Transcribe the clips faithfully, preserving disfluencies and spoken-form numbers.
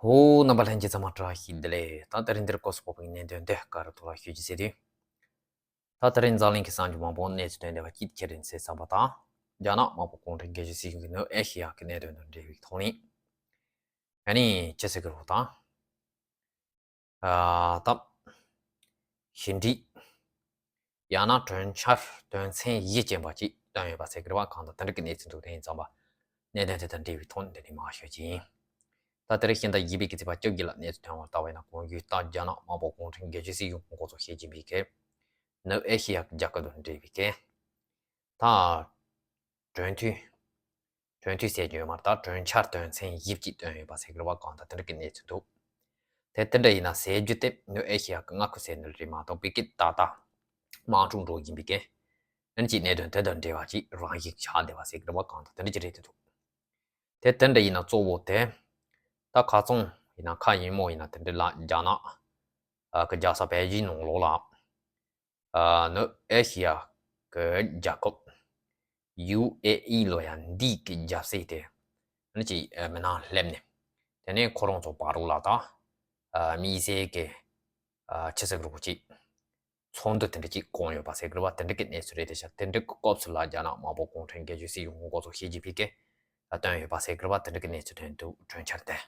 ཧོ། རྣམ་པ་ལྷན་རྒྱས་ཚང་མ་བཀྲ་ཤིས་བདེ་ལེགས། ད་དེ་རིང་འདིར་སྐབས་སུ་བབས་པའི་གནད་དོན་དེ་ག་རེ་ཐོག་ལ་ཞུ་རྒྱུ་ཟེར་དུས། ད་དེ་རིང་འཛམ་གླིང་གི་གསར་འགྱུར་མང་པོ་གནས་ཚུལ་ཐོན་བསྡད་པ་གཅིག་ཁྱེད་རང་གསན་བསམ་པ་དང་། རྒྱ་ནག་དམར་པོ་གུང་ཁྲན་སྒེར་གཅོད་སྲིད་གཞུང་གིས་ནུབ་ཨེ་ཤེ་ཡ་གི་གནད་དོན་དང་འབྲེལ་བའི་ཐོག་ནས། ཨ་ནི་ཅི་ཟེར་གི་རེད་དང་། ཨ་ད། ཞི་འགྲིག་ཡང་ན་གྲོས་འཆར་དོན་ཚན་བཞི་ཅན་པ་ཅིག་བཏོན་ཡོད་པ་ཟེར་གི་རེད་པ། གང་དང་དེ་འདྲ་གི་གནས་ཚུལ་འདུག་དེ་ཡིན་ཙང་པ། གནད་དོན་དེ་དང་འབྲེལ་བའི་ཐོག་ནས་འདི་ནས་མར་ཞུ་རྒྱུ་ཡིན། ད་དེ་རིང་ཕྱི་ཟླ་བཞི་པའི་གི་ཚེས་པ་བཅོ་བརྒྱད་ལ་གནས་ཚུལ་ཐོན་པར་ལྟ་བས་ན། གོང་ཞུས་ལྟར་རྒྱ་ནག་དམར་པོ་གུང་ཁྲན་སྒེར་གཅོད་སྲིད་གཞུང་འགོ་གཙོ་ཞི་ཅིན་ཕིང་གིས་ནུབ་ཨེ་ཤེ་ཡ་གི་རྒྱལ་ཁབ་དང་འབྲེལ་བའི་གི་ད་གྲོས་མཐུན། གྲོས་མཐུན་ཟེར་རྒྱུ་ཡོད་མ་རེད། ད་གྲོས་འཆར་དོན་ཚན་བཞི་ཅིག་བཏོན་ཡོད་པ་ཟེར་གི་རེད་པ། གང་དང་དེ་འདྲ་གི་གནས་ཚུལ་འདུག་དེ་དེ་འདྲ་ཡིན་ན་ཟེར་རྒྱུ་དེ་ནུབ་ཨེ་ཤེ་ཡ་གི་མངའ་ཁུལ་ཟེར་ནི་རེད་མ་གཏོགས་པའི་གི་ད་ལྟ་དམག་འཁྲུག་འགྲོ་བཞིན་པའི་གི་ཨ་ནི་ཅིག་གནད་དོན་དེ་དང་འབྲེལ་བ་ཅིག་རང་བཞིན་ཆགས་བསྡད་པ་ཟེར་གི་རེད་པ། གང་དང་དེ་འདྲ་ཅིག་རེད་དེ་འདུག་དེ་དེ་འདྲ་ཡིན་ན་གཙོ་བོ་དེ་ད་ཁ་ཚང་ཡིན་ན་ཁ་ཉིན་མོ་ཡིན་ན་དེ་འདྲ་ལ་རྒྱ་ནག་གི་རྒྱལ་ས་པེ་ཅིན་ནང་ལོགས་ལ། ཨ་ནུབ་ཨེ་ཤེ་ཡ་གི་རྒྱལ་ཁབ་ཡུ་ཨེ་ཨི་ལོ་ཡ་འདི་གི་རྒྱལ་སྲིད་དེ་ནི་ཅིག་མི་ནང་སླེབས་ནས། དེ་ནས་ཁོ་རང་ཚོ་བར་རུ་ལ་ད་ཨ་དམིགས་བསལ་གི་ཨ་ཆི་ཟེར་རུ་ཅིག་ཚོགས་འདུ་དེ་འདྲ་ཅིག་བསྐོངས་ཡོད་པ་ཟེར་གི་རེད་པ། དེ་འདྲ་གི་གནས་ཚུལ་རེད་དེ་ཤག་དེ་འདྲ་གི་སྐབས་སུ་ལ་རྒྱ་ནག་དམར་པོ་གུང་ཁྲན་སྒེར་གཅོད་སྲིད་གཞུང་འགོ་གཙོ་ཞི་ཅིན་ཕིང་གིས་བཏོན་ཡོད་པ་ཟེར་གི་རེད་པ། དེ་འདྲ་གི་གནས་ཚུལ་ཐོན་འདུག་གྲོས་འཆར་དེ།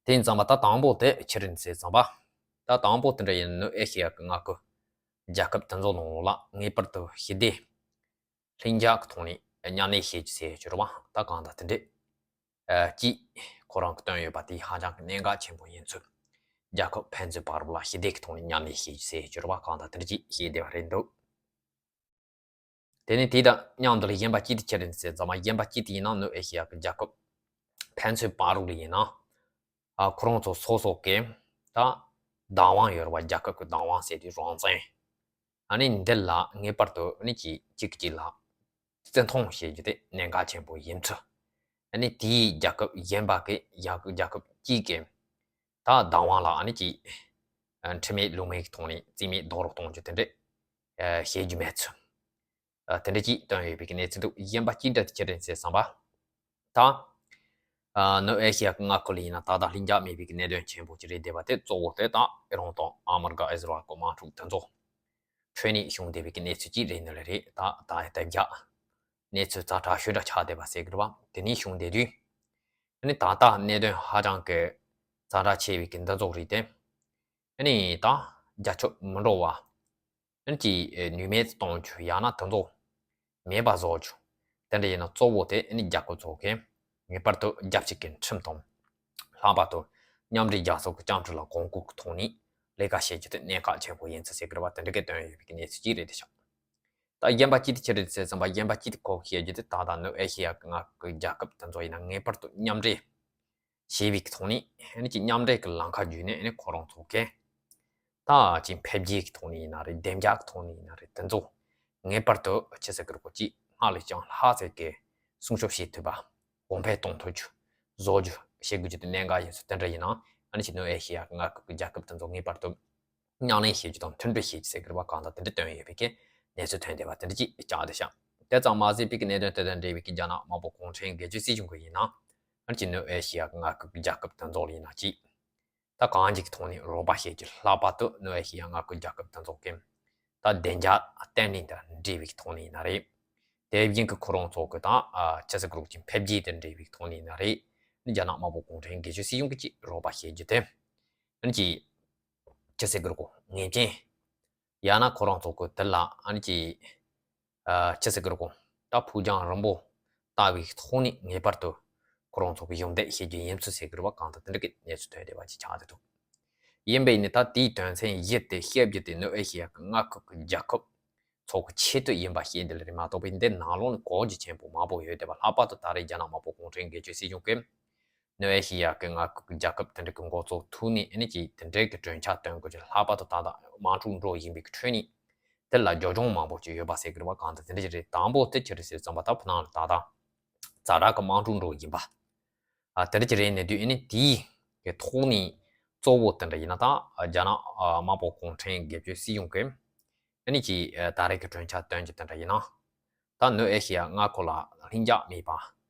དེ་ཡིན་ཙང་པ་ད་དང་པོ་དེ་ཕྱི་རིམ་ཟེར་ཙང་པ། ད་དང་པོ་དེ་འདྲ་ཡིན་ནུབ་ཨེ་ཤེ་ཡ་གི་མངའ་ཁུལ་རྒྱལ་ཁབ་དེ་ཚོ་ནང་ལོགས་ལ་ངེས་པར་དུ་ཞི་བདེ་ལྷིང་འཇགས་ཀྱི་ཐོག་ནས་མཉམ་གནས་བྱེད་རྒྱུ་ཟེར་རྒྱུ་རེད་པ། ད་གང་ལྟར་དེ་འདྲས་ཨ་ཅིག་ཁོ་རང་གིས་བཏོན་ཡོད་པ་དེ་ཧ་ཅང་གི་གནད་འགག་ཆེན་པོ་ཡིན་ཚུལ། རྒྱལ་ཁབ་ཕན་ཚུན་བར་ལ་ཞི་བདེ་གི་ཐོག་ནས་མཉམ་གནས་བྱེད་རྒྱུ་ཟེར་རྒྱུ་རེད་པ། གང་ལྟར་དེ་འདྲ་ཅིག་བཤད་བསྡད་པ་རེད་འདུག་དེ་ནས་དེ་དང་མཉམ་དུ་ལ་གཞན་པ་གཅིག་དེ་ཅི་རེད་ཟེར་ཙང་མ། གཞན་པ་གཅིག་དེ་ཡིན་ན་ནུབ་ཨེ་ཤེ་ཡ་གི་རྒྱལ་ཁབ་ཕན་ཚུན་བར་ལ་ཡིན་ན། ཨ་ཁོ་རང་ཚོ་སོ་སོ་གི་ད་བདག་དབང་ཡོད་རེད་པ། རྒྱལ་ཁབ་ཀྱི་བདག་དབང་ཟེར་དུས་རང་བཙན། ཨ་ནི་འདི་ལ་ངེས་པར་དུ་ཨ་ནི་གཅིག་གཅིག་གཅིག་ལ་བརྩི་མཐོང་བྱེད་རྒྱུ་དེ་གནད་འགག་ཆེན་པོ་ཡིན་ཚུལ། ཨ་ནི་དེའི་རྒྱལ་ཁབ་གཞན་པ་གི་ཡ་གི་རྒྱལ་ཁབ་གཅིག་གི་ད་བདག་དབང་ལ་ཨ་ནི་ཅིག་ཨ་ཁྲིམས་མེད་ལུགས་མེད་ཀྱི་ཐོག་ནས་རྩིས་མེད་རྡོག་རོལ་གཏོང་རྒྱུ་དེ་འདྲས་ཨ་བྱེད་རྒྱུ་མེད་ཚུལ། ཨ་དེ་འདྲས་ཅིག་བཏོན་ཡོད་པའི་གནས་ཚུལ་འདུག་གཞན་པ་གཅིག་འདྲ་དེ་ཅི་རེད་ཟེར་ཙང་པ། ད་ཨ་ནུབ་ཨེ་ཤི་ཡ་གི་མངའ་ཁུལ་ཡིན་ན་ད་ལྟ་ལྷིང་འཇགས་མེད་པའི་གནད་དོན་ཆེན་པོ་ཅིག་རེད་བསྡད་པ་དེ་གཙོ་བོ་དེ་ད་ཨི་རན་དང་ཨ་མི་རི་ཀ་ཨི་ཟི་རལ་གི་དམག་འཁྲུག་དེ་ཚོ་ཁྲོད་ནས་བྱུང་བསྡད་པའི་གནས་ཚུལ་ཅིག་རེད་ནི་ལ་རེད། ད་ད་ཡ་ད་རྒྱ་གནས་ཚུལ་ཛ་དྲག་ཤོས་འདྲ་ཆགས་བསྡད་པ་ཟེར་གི་རེད་པ། དེ་ནས་བྱུང་བསྡད་དུས་ཨ་ནི་ད་ལྟ་གནད་དོན་ཧ་ཅང་གི་ཛ་དྲག་ཆེ་བའི་གི་འདི་ཚོ་རེད་དེ། ཨ་ནི་ད་རྒྱ་ཁྱོན་མི་འགྲོ་བ། ཨ་ནི་ཀྱི་ནུས་མེད་གཏོང་རྒྱུ་ཡང་ན་དེ་ཚོ་མེད་པ་བཟོ་རྒྱུ། དེ་འདྲ་ཡིན་ན་གཙོ་བོ་དེ་ཨ་ནི་རྒྱལ་ཁབ་ཚོ་གིས་ངེས་པར་དུ་རྒྱལ་སྤྱི་གི་ཁྲིམས་དང་། ལྷག་པར་དུ་མཉམ་འབྲེལ་རྒྱལ་ཚོགས་ཀྱི་བཅའ་ཁྲིམས་ལ་གོང་བཀུར་གྱི་ཐོག་ནས་ལས་ཀ་བྱེད་རྒྱུ་དེ་གནད་འགག་ཆེན་པོ་ཡིན་ཚུལ་ཟེར་གི་རེད་པ། དེ་འདྲ་གི་བཏོན་ཡོད་པའི་གནས་ཚུལ་ཅིག་རེད་དེ་ཤག་ད་གཞན་པ་ཅིག་དེ་ཅི་རེད་ཟེར་ཙམ་པ། གཞན་པ་ཅིག་དེ་ཁོ་གིས་བཤད་རྒྱུ་དེ་ད་ལྟ་ནུབ་ཨེ་ཤི་ཡ་གི་མངའ་ཁུལ་རྒྱལ་ཁབ་དེ་ཚོ་ཡིན་ན་ངེས་པར་དུ་མཉམ་འབྲེལ་བྱས་པའི་ཐོག་ནས་ཨ་ནི་ཀྱི་མཉམ་འབྲེལ་གྱི་ལམ་ཁ་བརྒྱུད་ནས་ཨ་ནི་ཁོ་རང་ཚོ་གིས་ད་ཅིག་འཕེལ་རྒྱས་ཀྱི་ཐོག་ནས་ཡིན་ན་རེད། བདེ་འཇགས་ཀྱི་ཐོག་ནས་ཡིན་ན་རེད། དེ་ཚོ་ངེས་པར་དུ་ཆི་ཟེར་གི་རེད་གོ། ཅིག་སྔར་ལས་ཀྱང་ལྷག་ཙམ་གྱི་སྲུང་སྐྱོབ་བྱེད་ཐུབ་པ། གོང་འཕེལ་གཏོང་ཐུབ་རྒྱུ། བཟོ་རྒྱུ་བྱེད་དགོས་རྒྱུ་དེ་གནད་འགག་ཡིན་ཚུལ། དེ་འདྲ་ཡིན་ན་ཨ་ནི་ཀྱི་ནུབ་ཨེ་ཤི་ཡ་གི་མངའ་ཁུལ་གྱི་རྒྱལ་ཁབ་དེ་ཚོ་ངེས་པར་དུ་མཉམ་ལེན་བྱེད་རྒྱུ་དང་མཐུན་སྒྲིལ་བྱེད་རྒྱུ་ཟེར་གི་རེད་པ། གང་ལྟར་དེ་འདྲ་བཏོན་ཡོད་པའི་གི་གནས་ཚུལ་ཐོན་བསྡད་པ་དེ་འདྲ་ཅིག་ཆགས་བསྡད་ཤག་དེ་ཙམ་མ་ཟད་པའི་གི་གནད་དོན་དེ་དང་འབྲེལ་བའི་གི་རྒྱ་ནག་དམར་པོ་གུང་ཁྲན་སྒེར་གཅོད་སྲིད་གཞུང་གི་ཡིན་ན་ཨ་ནི་ཀྱི་ནུབ་ཨེ་ཤི་ཡ་གི་མངའ་ཁུལ་གྱི་རྒྱལ་ཁབ་དེ་ཚོ་ལ་ཡིན་ན་ཅིག་ད་གང་ཅིག་གི་ཐོག་ནས་རོགས་པ་བྱེད་རྒྱུ། ལྷག་པར་དུ་ནུབ་ཨེ་ཤི་ཡ་མངའ་ཁུལ་རྒྱལ་ཁབ་དེ་ཚོ་གི་ད་བདེ་འཇགས་བརྟན་ལྷིང་དང་འབྲེལ་བའི་ཐོག་ནས་ཡིན་ན་རེད། དེ་བཞིན་གྱི་ཁོ་རང་ཚོ་གི་ད་ཨ་ཆི་ཟེར་གི་རེད་གོ། ཅིག་འཕེལ་རྒྱས་དང་འབྲེལ་བའི་ཐོག་ནས་ཡིན་ན་རེད། རྒྱ་ནག་དམར་པོ་གུང་ཁྲན་སྒེར་གཅོད་སྲིད་གཞུང་གིས་ཅིག་རོགས་པ་བྱེད་རྒྱུ་དེ་ཨ་ནི་ཅིག་ཆི་ཟེར་གི་རེད་གོ། ངེས་ཅན། ཡང་ན་ཁོ་རང་ཚོ་གི་དེ་ལ་ཨ་ནི་ཅིག་ཨ་ཆི་ཟེར་གི་རེད་གོ། ད་ཕུགས་རྒྱང་རིང་པོ་ལྟ་བའི་ཐོག་ནས་ངེས་པར་དུ་ཁོ་རང་ཚོ་གི་གཞོགས་འདེགས་བྱེད་རྒྱུ་ཡིན་ཚུལ་ཟེར་གི་རེད་པ། གང་ལྟར་དེ་འདྲ་གི་གནས་ཚུལ་ཐོན་བསྡད་པ་ཅིག་ཆགས་བསྡད་འདུག་ཡིན་པས་ནི་ད་དེའི་དོན་ཚན་བཞི་དེ་བཤད་རྒྱུ་དེ་ནུབ་ཨེ་ཤི་ཡ་གི་མངའ་ཁུལ་གྱི་རྒྱལ་ཁབ་ཚོ་གི་ཆེད་དུ་ཡིན་པ་ཤེས་འདི་ལ་རེད་མ་གཏོགས་པའི་འདི་ནང་ལོགས་ནས་གོ་རྒྱུ་ཆེན་པོ་མང་པོ་ཡོད་བསྡད་པ། ལྷག་པར་དུ་ད་རེས་རྒྱ་ནག་དམར་པོ་གུང་ཁྲན་སྒེར་གཅོད་སྲིད་གཞུང་གིས་ནུབ་ཨེ་ཤི་ཡ་གི་མངའ་ཁུལ་གྱི་རྒྱལ་ཁབ་དེ་འདྲ་གི་འགོ་གཙོ་ཐུག་ནས་ཨ་ནི་ཅིག་དེ་འདྲའི་གི་གྲོས་འཆར་བཏོན་དགོས་ཀྱི། ལྷག་པར་དུ་ད་ལྟ་དམག་འཁྲུག་འགྲོ་བཞིན་པའི་གི་ཁྲོད་ནས་དེ་ལ་རྒྱབ་ལྗོངས་མང་པོ་ཅིག་ཡོད་པ་ཟེར་གི་རེད་པ། གང་ལྟར་དེ་འདྲ་ཅིག་རེད། དང་པོ་དེ་ཅི་རེད་ཟེར་ཙམ་པ། ད་བོད་ནང་ལ་ད་ལྟ་ཛ་དྲག་གི་དམག་འཁྲུག་འགྲོ་བཞིན་པ། ཨ་དེ་འདྲ་ཅིག་རེད་ནས་དུས་ཨ་ནི་དེའི་གི་ཐོག་ནས་གཙོ་བོ་དེ་འདྲ་ཡིན་ན་ད་རྒྱ་ནག་ཨ་དམར་པོ་གུང་ཁྲན་སྒེར་གཅོད་སྲིད་གཞུང་གིས་ཨ་ནི་ཅིག་ཨ་ད་རེས་ཀྱི་གྲོས་འཆར་བཏོན་རྒྱུ་དེ་འདྲ་ཡིན་ན། ད་ནུབ་ཨེ་ཤི་ཡ་མངའ་ཁུལ་ལ་ལྷིང་འཇགས་མེད་པ།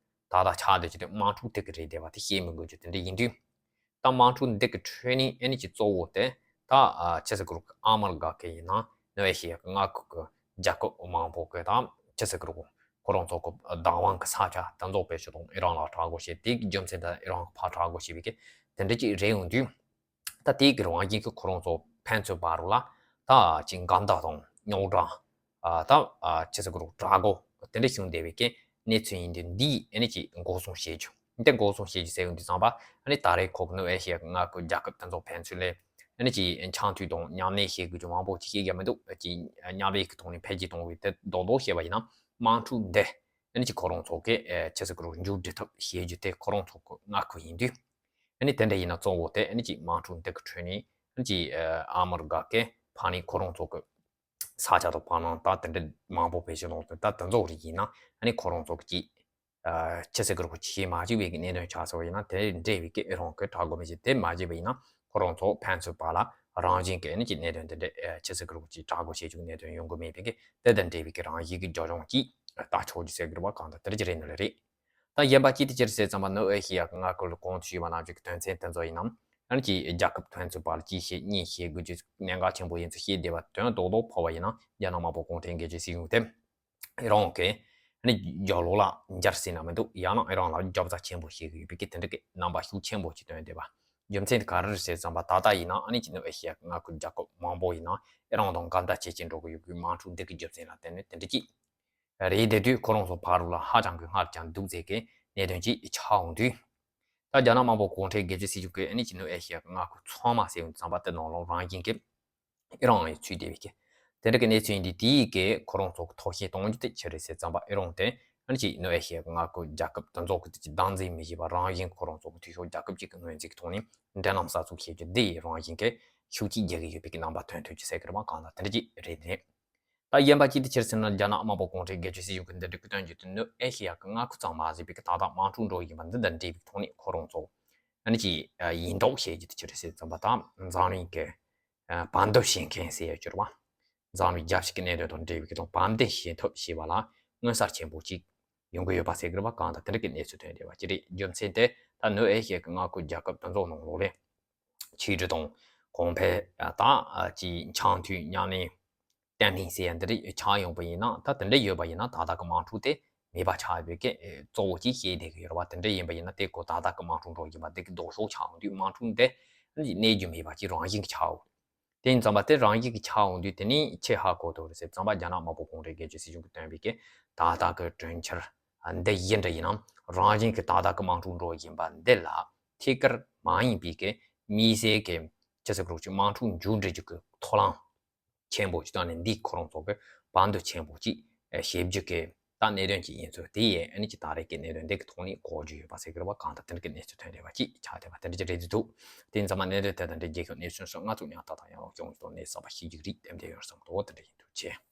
ད་ལྟ་ཆགས་བསྡད་རྒྱུ་དེ་དམག་འཁྲུག་དེ་གི་རེད་བསྡད་པ་དེ་བཤད་མི་དགོས་རྒྱུ་དེ་འདྲ་ཡིན་དུས། ད་དམག་འཁྲུག་འདི་གི་ཁྲོད་ནས་ཨ་ནི་ཅིག་གཙོ་བོ་དེ་ད་ཨ་ཆི་ཟེར་གི་རེད། ཨ་མི་རི་ཀ་གི་ཡིན་ན་ནུབ་ཨེ་ཤི་ཡ་གི་མངའ་ཁུལ་གི་རྒྱལ་ཁབ་མང་པོ་གི་ད་ཆི་ཟེར་གི་རེད། ཁོ་རང་ཚོ་གི་བདག་དབང་གི་ས་ཆ་དེ་ཚོ་བེད་སྤྱོད་གཏོང་ཨི་རན་ལ་དྲག་རྒོལ་བྱེད། དེ་གི་རྒྱུ་མཚན་དེ་ཨི་རན་གི་ཕར་དྲག་རྒོལ་བྱེད་པའི་གི་དེ་འདྲ་ཅིག་རེད་ཡོང་དུས། ད་དེའི་གི་རང་བཞིན་གྱིས་ཁོ་རང་ཚོ་ཕན་ཚུན་བར་ལ་ད་ཅིག་འགལ་ཟླ་དང་རྙོག་དྲ། ཨ་ད་ཨ་ཆི་ཟེར་གི་རེད། དགྲ་སྒོ་དེ་འདྲ་བྱུང་བསྡད་པའི་གི་གནས་ཚུལ་ཡིན་དུས། འདི་ཨ་ནི་ཅིག་འགོག་སྲུང་བྱེད་རྒྱུ། འདི་འགོག་སྲུང་བྱེད་རྒྱུ་ཟེར་ཡོང་དུས་ཙམ་པ། ཨ་ནི་ད་རེས་ཁོ་གི་ནུབ་ཨེ་ཤི་ཡ་གི་མངའ་ཁུལ་རྒྱལ་ཁབ་དེ་ཚོ་ཕན་ཚུན་ལ་ཨ་ནི་ཅིག་འཆམ་མཐུན་དང་མཉམ་གནས་བྱེད་དགོས་རྒྱུ་མང་པོ་ཅིག་བཤད་ཀྱི་མི་འདུག་ཅིག་མཉམ་ལས་ཀྱི་ཐོག་ནས་འཕེལ་རྒྱས་གཏོང་བའི་དེ་རྡོག་རྡོག་བཤད་པ་ཡིན་ན། དམག་འཁྲུག་འདི་ཨ་ནི་ཅིག་ཁོ་རང་ཚོ་གི་ཨ་ཆི་ཟེར་གི་རེད། མཇུག་སྒྲིལ་ཐབས་བྱེད་རྒྱུ་དེ་ཁོ་རང་ཚོ་གི་མངའ་ཁུལ་ཡིན་དུས། ཨ་ནི་དེ་འདྲ་ཡིན་ན་གཙོ་བོ་དེ་ཨ་ནི་ཅིག་དམག་འཁྲུག་འདི་གི་ཁྲོད་ནས་ཨ་ནི་ཅིག་ཨ་མི་རི་ཀ་གི་ཕ་ནི་ཁོ་རང་ཚོ་གི་ས་ཆ་དང་བར་སྣང་ད་དེ་འདྲ་མང་པོ་བེད་སྤྱོད་གཏོང་དུས། ད་དེ་ཚོ་རིགས་ཡིན་ན་ཨ་ནི་ཁོ་རང་ཚོ་གི་ཅིག་ཨ་ཆི་ཟེར་གི་རེད། ཁོ་ཅིག་བྱེད་མ་བཅུག་པའི་གི་གནད་དོན་ཆགས་སོང་བ་ཡིན་ན། དེ་འདྲ་བའི་གི་ཨི་རན་གི་དྲག་རྒོལ་མི་བྱེད། དེ་མ་བྱས་པ་ཡིན་ན་ཁོ་རང་ཚོ་ཕན་ཚུན་བར་ལ་རང་བཞིན་གི་ཨ་ནི་ཅིག་གནད་དོན་དེ་འདྲ་ཨ་ཆི་ཟེར་གི་རེད། ཅིག་དྲག་རྒོལ་བྱེད་རྒྱུ་གི་གནད་དོན་ཡོང་གི་མེད་པའི་གི་དེ་དང་འབྲེལ་བའི་གི་རང་བཞིན་གི་རྒྱབ་ལྗོངས་ཅིག་ལྟ་ཆོག་རྒྱུ་ཟེར་གི་རེད་པ། གང་ལྟར་དེ་འདྲ་ཅིག་རེད་ནི་ལས་རེད། ད་གཞན་པ་ཅིག་དེ་ཅི་རེད་ཟེར་ཙམ་པ། ནུབ་ཨེ་ཤི་ཡ་གི་མངའ་ཁུལ་ལ་གོང་དུ་ཞུས་པ་ནང་བཞིན་གྱི་དོན་ཚན་དེ་ཚོ་ཡིན་ནམ། ཨ་ནི་ཅིག་རྒྱལ་ཁབ་ཕན་ཚུན་བར་ལ་གཅིག་བཤད་གཉིས་བཤད་དགོས་རྒྱུ་གནད་འགག་ཆེན་པོ་ཡིན་ཚུལ་བཤད་བསྡད་པ་དོན་རྡོག་རྡོག་ཕོག་པ་ཡིན་ན། རྒྱ་ནག་དམར་པོ་གུང་ཁྲན་སྒེར་གཅོད་སྲིད་གཞུང་དེ་ཨི་རན་གྱི་ཨ་ནི་རྒྱབ་ལོགས་ལ་འབྱར་ཟེར་ན་མི་འདུག་ཡང་ན་ཨི་རན་ལ་རྒྱབ་རྩ་ཆེན་པོ་བྱེད་ཀྱི་ཡོད་པའི་གི་དེ་འདྲ་གི་རྣམ་པ་ཤུགས་ཆེན་པོ་ཅིག་སྟོན་བསྡད་པ། རྒྱུ་མཚན་དེ་ག་རེ་རེད་ཟེར་ཙམ་པ། ད་ལྟ་ཡིན་ན་ཨ་ནི་ཅིག་ནུབ་ཨེ་ཤི་ཡ་གི་མངའ་ཁུལ་རྒྱལ་ཁབ་མང་པོ་ཡིན་ན་ཨི་རན་དང་འགལ་ཟླ་བྱེད་ཀྱིན་འགྲོ་གི་ཡོད་པའི་དམག་འཁྲུག་འདི་གི་རྒྱུ་མཚན་ལ་བརྟེན་ནས་དེ་འདྲ་ཅིག་རེད། དེ་དུས་ཁོ་རང་ཚོ་བར་ལ་ཧ་ཅང་གི་སྔར་ཀྱང་སྡུག་ཟེར་གི་གནད་དོན་ཅིག་ཆགས་འོང་དུས། ད་རྒྱ་ནག་དམར་པོ་གུང་ཁྲན་སྒེར་གཅོད་སྲིད་གཞུང་གིས་ཨ་ནི་ཅིག་ནུབ་ཨེ་ཤི་ཡ་གི་མངའ་ཁུལ་ཚང་མ་ཟེར་ཡོང་དུས་ཙམ་པ། དེ་ནང་ལོགས་རང་བཞིན་གྱི་ཨི་རན་ཡང་ཚུད་བསྡད་པའི་གི་དེ་འདྲ་གི་གནས་ཚུལ་ཡིན་དུས། དེའི་གི་ཁོ་རང་ཚོ་གི་ཐབས་ཤེས་གཏོང་རྒྱུ་དེ་ཅི་རེད་ཟེར་ཙམ་པ། ཨི་རན་དེ་ཨ་ནི་ཅིག་ནུབ་ཨེ་ཤི་ཡ་གི་མངའ་ཁུལ་རྒྱལ་ཁབ་དེ་ཚོ་གི་དེ་ཅིག་བདག་འཛིན་མི་བྱེད་པ། རང་བཞིན་ཁོ་རང་ཚོ་གི་འཐུས་ཤོར་རྒྱལ་ཁབ་ཅིག་གི་ངོས་འཛིན་གྱི་ཐོག་ནས་འབྲེལ་ལམ་གསར་འཛུགས་བྱེད་རྒྱུ་འདི་ཡི་རང་བཞིན་གྱི་ཤུགས་ཆེ་རྒྱག་གི་ཡོད་པའི་གི་རྣམ་པ་སྟོན་ཐུབ་ཀྱི་ཟེར་གི་རེད་པ། གང་ལྟར་དེ་འདྲ་ཅིག་རེད་དེ། ད་གཞན་པ་ཅིག་དེ་ཅི་རེད་ཟེར་ན། རྒྱ་ནག་དམར་པོ་གུང་ཁྲན་སྒེར་གཅོད་སྲིད་གཞུང་གི་འདི་འདྲ་གི་སྟོན་རྒྱུ་དེ་ནུབ་ཨེ་ཤི་ཡ་གི་མངའ་ཁུལ་ཙམ་མ་ཟད་པའི་གི་ད་ལྟ་དམག་འཁྲུག་འགྲོ་བཞིན་པ་འདི་དང་འབྲེལ་བའི་ཐོག་ནས་ཁོ་རང་ཚོ་ཨ་ནི་ཅིག་ཡིན་མདོག་བྱེད་རྒྱུ་དེ་ཅི་རེད་ཟེར་ཙམ་པ། ད་འཛམ་གླིང་གི་བར་འདུམ་བྱེད་མཁན་ཟེར་ཡ་ཅིག་ཡོད་རེད་པ། འཛམ་གླིང་རྒྱལ་སྤྱི་གི་གནད་དོན་དང་འབྲེལ་བའི་གི་དང་བར་འདུམ་བྱེད་ཐབས་བྱེད་པ་ལ་མངོན་གསལ་ཆེན་པོ་ཅིག་ཡོང་གི་ཡོད་པ་ཟེར་གི་རེད་པ། གང་ལྟར་དེ་འདྲ་གི་གནས་ཚུལ་ཐོན་བསྡད་པ་ཅིག་རེད། རྒྱུ་མཚན་དེ་ད་ནུབ་ཨེ་ཤི་ཡ་གི་མངའ་ཁུལ་རྒྱལ་ཁབ་དེ་ཚོ་ནང་ལོགས་ལ་ཆིག་སྒྲིལ་དང་གོང་འཕེལ། ད་ཅིག་འཆམ་མཐུན་མཉམ་གནས་བརྟན་ལྷིང་ཟེར་ཡ་འདི་འདྲ་ཆགས་ཡོང་པ་ཡིན་ན། ད་དེ་འདྲ་ཡོད་པ་ཡིན་ན་ད་ལྟ་གི་དམག་འཁྲུག་དེ་མེད་པ་ཆགས་ཡོད་པའི་གི་གཙོ་བོ་ཅིག་བཤད་བསྡད་ཀྱི་ཡོད་རེད་པ། དེ་འདྲ་ཡིན་པ་ཡིན་ན་དེ་ཁོ་ད་ལྟ་གི་དམག་འཁྲུག་འགྲོ་བཞིན་པ་འདི་གི་ལྡོག་ཕྱོགས་ཆགས་འོང་དུས། དམག་འཁྲུག་འདི་གནས་རྒྱུ་མེད་པ་ཅིག་རང་བཞིན་གྱི་ཆགས་འོང་། དེ་ཡིན་ཙམ་པ་དེ་རང་བཞིན་གྱི་ཆགས་འོང་དུས། དེ་ནས་ཆི་ཧ་གོ་ཐུབ་རེད་ཟེར་ཙམ་པ། རྒྱ་ནག་དམར་པོ་གུང་ཁྲན་སྒེར་གཅོད་སྲིད་གཞུང་གིས་སྟོན་པའི་གི་ད་ལྟ་གི་གྲོས་འཆར་འདི་ཡིན་འདྲ་ཡིན་ནམ། རང་བཞིན་གྱི་ད་ལྟ་གི་དམག་འཁྲུག་འགྲོ་བཞིན་པ་འདི་ལ་ཐད་ཀར་མ་ཡིན་པའི་གི་དམིགས་བསལ་གྱི་ཅི་ཟེར་དགོས་རེད། ཅིག་དམག་འཁྲུག་མཇུག་སྒྲིལ་རྒྱུ་གི་ཐོ་རངས་ཆེན་པོ་ཅིག་བཏང་ནས། འདི་ཁོ་རང་ཚོ་གི་བར་འདུམ་ཆེན་པོ་ཅིག་བྱེད་རྒྱུ་གི་ད་གནད་དོན་ཅིག་ཡིན་ཚུལ་དེ་ཡིས་ཨ་ནི་ཅིག་ད་རེས་ཀྱི་གནད་དོན་འདི་གི་ཐོག་ནས་གོ་རྒྱུ་ཡོད་པ་ཟེར་གི་རེད་པ། གང་ལྟར་དེ་འདྲ་གི་གནས་ཚུལ་ཐོན་བསྡད་པ་ཅིག་ཆགས་བསྡད་པ་དེ་འདྲ་ཅིག་རེད་འདུག་དེ་ཡིན་ཙང་མ་གནད་དོན་དེ་དང་འབྲེལ་རྒྱལ་ཁབ་གནས་ཚུལ་སོགས་སྔ་ཚུད་ཉག་ཏག་ཏག་ཡང་ལོག་སྐྱོང་གི་ཐོག་ནས་གསར་པ་ཤེས་རྒྱུ་རིགས་དེ་འདྲ་ཡོད་བསམ་འདུག་དེ་འདྲ་ཡིན་འདུག་ཅེས།